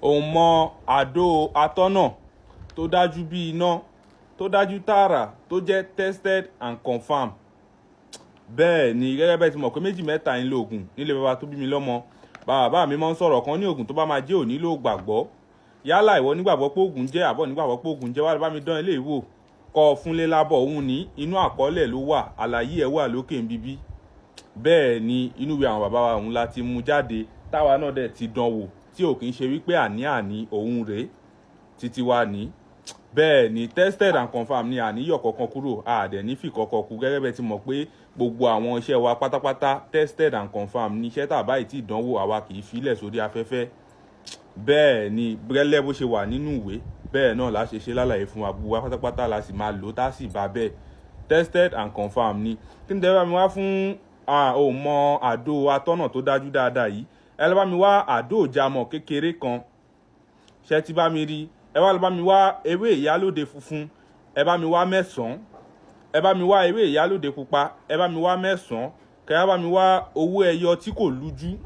Òun mọ àdó atọ́nà tó dájú bí iná, tó dájú tààrà, tó jẹ́ tested and confirmed. Bẹ́ẹ̀ ni, gẹ́gẹ́ bẹ́ẹ̀ ti mọ̀ pé méjì mẹ́ta ń lo oògùn nílé bàbá tó bí mi lọ́mọ. Bàbá mi máa ń sọ̀rọ̀ kan ní oògùn tó bá máa jẹ́ òní ló gbàgbọ́. Yálà ìwọ nígbàgbọ́ pé oògùn jẹ́ àbọ̀ nígbàgbọ́ pé oògùn jẹ́, wá bá mi dán ilé ìwò kọ́ fúnlé lábọ̀. Òun ní inú àkọọ́lẹ̀ ló wà, àlàyé ẹ̀ wà lókè ń bíbí. Bẹ́ẹ̀ ni, inú ìwé àwọn bàbá wa òun la ti mú jáde, táwa náà dẹ̀ ti dán wò, tí ò kì í ṣe wípé àní-àní òun rèé títí wá ní. Bẹ́ẹ̀ ni, tested and confirmed ni, àníyàn kankan kúrò, àdẹ̀ ní fi kankan kú. Gẹ́gẹ́ bẹ́ẹ̀ ti mọ̀ pé gbogbo àwọn iṣẹ́ wa pátápátá, tested and confirmed ni. Iṣẹ́ tàbá ìtì ìdánwò, àwa kì í filẹ̀ sórí afẹ́fẹ́. Bẹ́ẹ̀ ni, gẹ́lẹ́ bó ṣe wà nínú ìwé, bẹ́ẹ̀ náà la ṣe ṣe lálàyé fún wa. Gbogbo wa pátápátá la sì máa lò tá sì bá bẹ́ẹ̀. Tested and confirmed ni. Kí ni tẹ́ bá mi wá fún òmọ àdó atọ́nà tó dájú dáadáa yìí? Ẹ lọ bá mi wá àdó ìjàmọ̀ kékeré kan. Ṣé ti bá mi rí? Ẹ wá lọ bá mi wá ewé ìyálóde funfun, ẹ bá mi wá 9. Ẹ bá mi wá ewé ìyálóde pupa, ẹ bá mi wá 9. Kẹ bá mi wá owó ẹyọ tí kò lújú,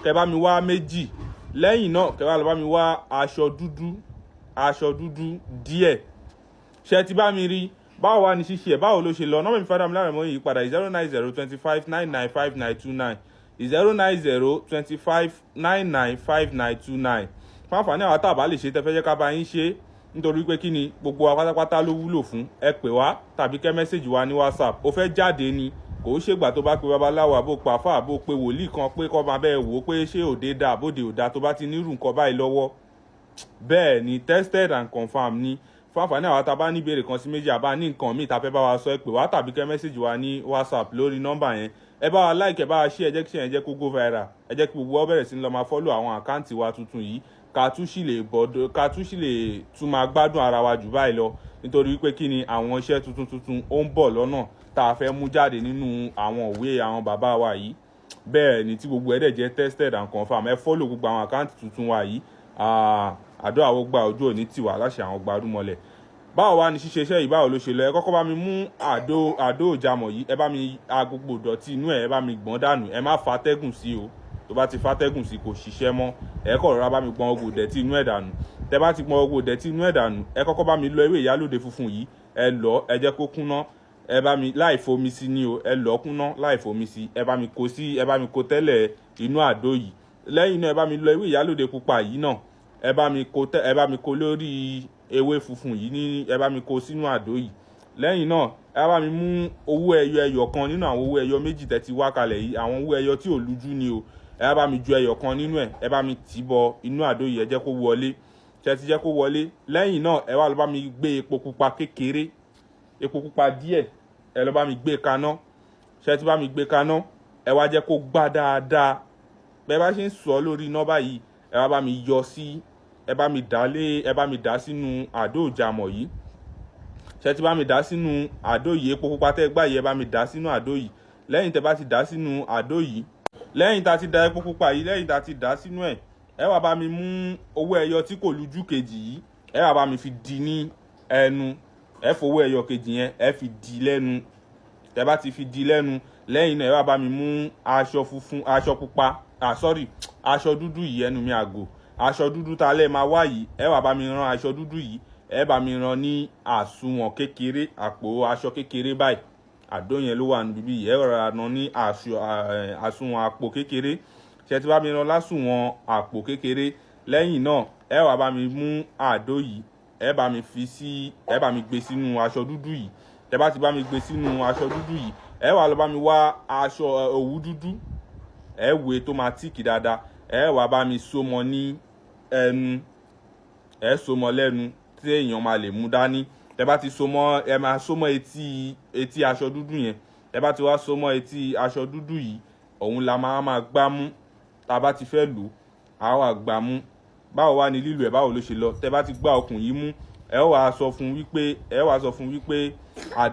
kẹ bá mi wá 2. Lẹ́yìn náà, kẹ wá lọ bá mi wá aṣọ dúdú, aṣọ dúdú díẹ̀. Ṣé ti bá mi rí? Báwo wá ní ṣíṣe ẹ̀? Báwo ló ṣe lọ? Nọ́mbà mi fádàmù lára mọ́ yìí padà: 09025995929, 09025995929. Fún àǹfààní àwọn tá a bá lè ṣe, tẹ́fẹ́ jẹ́ ká bá yín ṣe, nítorí pé kí ni, gbogbo wa pátápátá ló wúlò fún, ẹ pè wá tàbí kẹ́ message wa ní WhatsApp. Ó fẹ́ jáde ni, kò ó ṣègbà tó bá pe babaláwo, àbó pa àfà, àbó pe wòlíì kan pé kọ́ máa bẹ́ẹ̀ wò ó pé ṣé òde dà àbóde ò dá, tó bá ti nírú nǹkan báyìí lọ́wọ́. Bẹ́ẹ̀ ni, tested and confirmed ni. Fún àǹfààní àwọn tá a bá ní ìbéèrè kan sí méjì, àbá ní nǹkan míì tá a fẹ́ bá wa sọ, ẹ pè wá tàbí kẹ́ message wa ní WhatsApp lórí nọ́mbà yẹn. Ẹ bá wa like, ẹ bá wa share, ẹ jẹ́ kí ṣe yẹn jẹ́ kó go viral. Ẹ jẹ́ kí gbogbo wa bẹ̀rẹ̀ sí ní lọ máa follow àwọn account wa tuntun yìí, ká tún sì lè bọ́dọ̀, ká tún sì lè tún máa gbádùn ara wa jù báyìí lọ. Nítorí wípé kí ni, àwọn iṣẹ́ tuntun tuntun ó ń bọ̀ lọ́nà tá a fẹ́ mú jáde nínú àwọn òwe àwọn bàbá wa yìí. Bẹ́ẹ̀ ni, tí gbogbo ẹ̀ dẹ̀ jẹ́ tested and confirmed. Ẹ follow gbogbo àwọn account tuntun wa yìí. Àdó àwọn gba ojú òní tiwa láṣẹ àwọn gbárùmọ̀lẹ̀. Báwo wá ní ṣíṣe iṣẹ́ yìí? Báwo ló ṣe lọ? Ẹ kọ́kọ́ bá mi mú àdó ìjàmọ̀ yìí. Ẹ bá mi a gbogbo ìdọ̀tí inú ẹ̀, ẹ bá mi gbọ́n dànù. Ẹ má fatẹ́gùn sí o. Tó bá ti fatẹ́gùn sí, kò ṣiṣẹ́ mọ́. Ẹ kọ̀ rọra bá mi gbọ́n gbogbo ìdẹ̀tí inú ẹ̀ dànù. Tẹ bá ti gbọ́n gbogbo ìdẹ̀tí inú ẹ̀ dànù, ẹ kọ́kọ́ bá mi lọ ewé ìyálòde funfun yìí. Ẹ lọ, ẹ jẹ́ kó kúnná. Ẹ bá mi láì fomi sí ni o. Ẹ lọ kúnná láì fomi sí. Ẹ bá mi kó sí, ẹ bá mi kó tẹ́lẹ̀ inú àdó yìí. Lẹ́yìn náà, ẹ bá mi lọ ewé ìyálòde pupa yìí náà. Ẹ bá mi kó tẹ, ẹ bá mi kó lórí ewé funfun yìí ní, ẹ bá mi kó sínú àdó yìí. Lẹ́yìn náà, ẹ bá mi mú owó ẹyọ ẹyọ kan nínú àwọn owó ẹyọ 2 tẹ́ ti wá kalẹ̀ yìí. Àwọn owó ẹyọ tí ò lújú ni o. Ẹ bá mi ju ẹyọ kan nínú ẹ̀, ẹ bá mi tì bọ inú àdó yìí. Ẹ jẹ́ kó wọlé. Ṣe ti jẹ́ kó wọlé? Lẹ́yìn náà, ẹ wá lọ bá mi gbé epo pupa kékeré, epo pupa díẹ̀, ẹ lọ bá mi gbé kaná. Ṣe ti bá mi gbé kaná? Ẹ wá jẹ́ kó gbá dáadáa. Bẹ́ẹ̀ bá ṣe ń sọ lórí iná báyìí, ẹ wá bá mi yọ sí, ẹ bá mi dà lé, ẹ bá mi dà sínú àdó ìjàmọ̀ yìí. Ṣe ti bá mi dà sínú àdó yìí? Epo pupa tẹ́ gbà yìí, ẹ bá mi dà sínú àdó yìí. Lẹ́yìn tẹ́ bá ti dà sínú àdó yìí, lẹ́yìn tá ti da epo pupa yìí, lẹ́yìn tá ti dà sínú ẹ̀, ẹ wá bá mi mú owó ẹyọ tí kò lújú kejì yìí. Ẹ wá bá mi fi di ní ẹnu. Ẹ fowó ẹyọ kejì yẹn, ẹ fi di lẹ́nu. Tẹ́ bá ti fi di lẹ́nu, lẹ́yìn náà, ẹ wá bá mi mú aṣọ funfun, aṣọ pupa, ah sorry, aṣọ dúdú yìí, ẹnu mi àgò, aṣọ dúdú ta lẹ́ máa wá yìí. Ẹ wá bá mi rán aṣọ dúdú yìí. Ẹ bá mi rán ní àsùnwọ̀n kékeré, àpò aṣọ kékeré báyìí. Àdó yẹn ló wà níbí yìí. Ẹ rọra rán ní àsùnwọ̀n àpò kékeré. Ṣe ti bá mi rán lásùnwọ̀n àpò kékeré? Lẹ́yìn náà, ẹ wá bá mi mú àdó yìí, ẹ bá mi fi sí, ẹ bá mi gbé sínú aṣọ dúdú yìí. Tẹ bá ti bá mi gbé sínú aṣọ dúdú yìí, ẹ wá lọ bá mi wá aṣọ òwú dúdú, ẹ wé tó máa thick dáadáa. Ẹ wá bá mi so mọ́ ní ẹnu. Ẹ so mọ́ lẹ́nu tí èèyàn máa lè mú dání. Tẹ bá ti so mọ́, ẹ máa so mọ́ etí aṣọ dúdú yẹn. Tẹ bá ti wá so mọ́ etí aṣọ dúdú yìí, òun la máa máa gbá mú tá a bá ti fẹ́ lò. Á wà gbá mú. Báwo wá ní lílò ẹ̀? Báwo ló ṣe lọ? Tẹ bá ti gbá okùn yìí mú, ẹ wàá sọ fún wípé,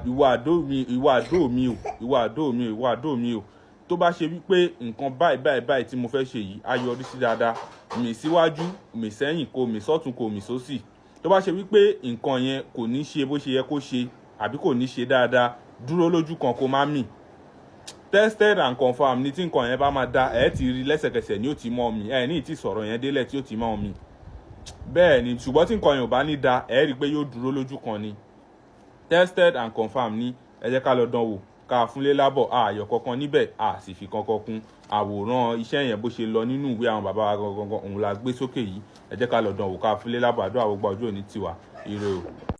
"Ìwọ àdó mi, ìwọ àdó mi o, ìwọ àdó mi o, ìwọ àdó mi o, tó bá ṣe wípé nǹkan báyìí báyìí báyìí tí mo fẹ́ ṣe yìí á yọrí sí dáadáa, mì síwájú, mì sẹ́yìn, kò mì sọ́tún, kò mì sósì. Tó bá ṣe wípé nǹkan yẹn kò ní ṣe bó ṣe yẹ kó ṣe àbí kò ní ṣe dáadáa, dúró lójú kan, kó má mì." Tested and confirmed ní. Tí nǹkan yẹn bá máa da, ẹ ti rí lẹ́sẹ̀kẹsẹ̀ ní ó ti mọ́ mi. Ẹ ní ìtì sọ̀rọ̀ yẹn délẹ̀ tí ó ti mọ́ mi. Bẹ́ẹ̀ ni, ṣùgbọ́n tí nǹkan yẹn ò bá ní da, ẹ rí i pé yóò dúró lójú kan ni. Tested and confirmed ní. Ẹ jẹ́ ká lọ dán wò, ká fúnlé lábọ̀. Ààyò kankan níbẹ̀, a sì fi kankan kún. Àwòrán iṣẹ́ yẹn, bó ṣe lọ nínú ìwé àwọn bàbá wa gangan, òun la gbé sókè yìí. Ẹ jẹ́ ká lọ dán wò, ká fúnlé lábọ̀. Àdúrà gbogbo ọjọ́ òní tiwa. Ire o.